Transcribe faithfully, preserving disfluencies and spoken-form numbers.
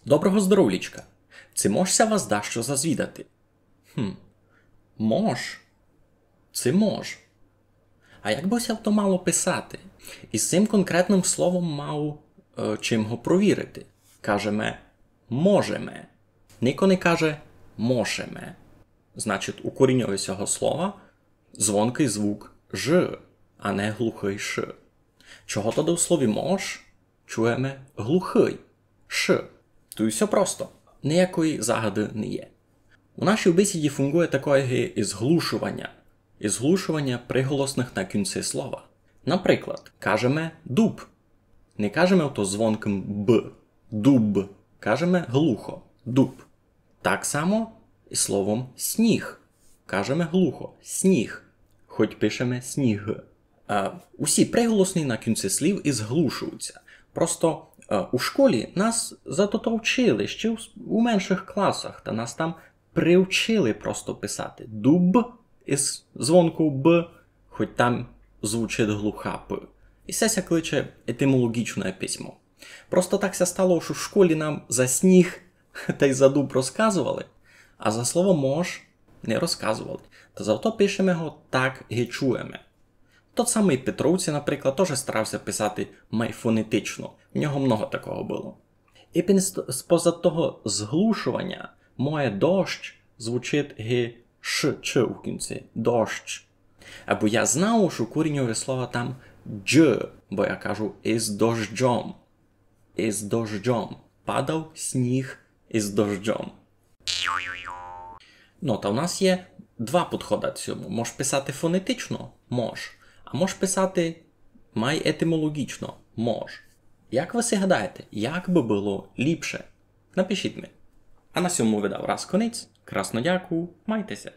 Доброго здоровлічка! Ци мож ся вас дашто зазвідати? Хм. Мож. Ци мож. А як бы ся то мало писати? Из сим конкретным словом мав е, чим го провірити. Кажеме можеме. Нико не каже мошеме. Значить, у коріньови сього слова звонкый звук ж, а не глухый ш. Чого тогды в слові мож чуєме глухый ш? Туй всьо просто. Ниякої загады не є. У нашій бесіді фунґує такоє ги изглушованя. Изглушованя приголосных на кінци слова. Наприклад, кажеме дуб. Не кажеме ото звонкым б. Дуб. Кажеме глухо. Дуб. Так само и словом сніг. Кажеме глухо. Сніг. Хоть пишеме сніг. Е, усі приголосні на кінци слів изглушуються. Просто е, у школі нас за тото вчили ще у, с- у меншых класах, та нас там привчили просто писати дуб из звонков б, хоть там звучить глуха п. И се ся кличе етимолоґічне письмо. Просто так ся стало, што в школі нам за сніг тай за дуб розказовали, а за слово мож не розказовали. Та зато пишеме го так, ги чуєме. Тот самый Петровці, наприклад, тоже старав ся писати май фонетично. В нього много такого было. И пен з- споза того зглушованя моє дощ звучить ги ш ч у кінци. Дощ. Або я знав, што у коріньови слова там дж, бо я кажу из дождьом. Из дождьом. Падав сніг из дождьом. Ну, та в нас є два подхода до сього. Мож писати фонетично, мож, а мож писати май етимолоґічно, мож. Як вы си гадаєте, як бы было ліпше? Напишіть ми. А на сьому видав раз конець. Красно дякую, майте ся.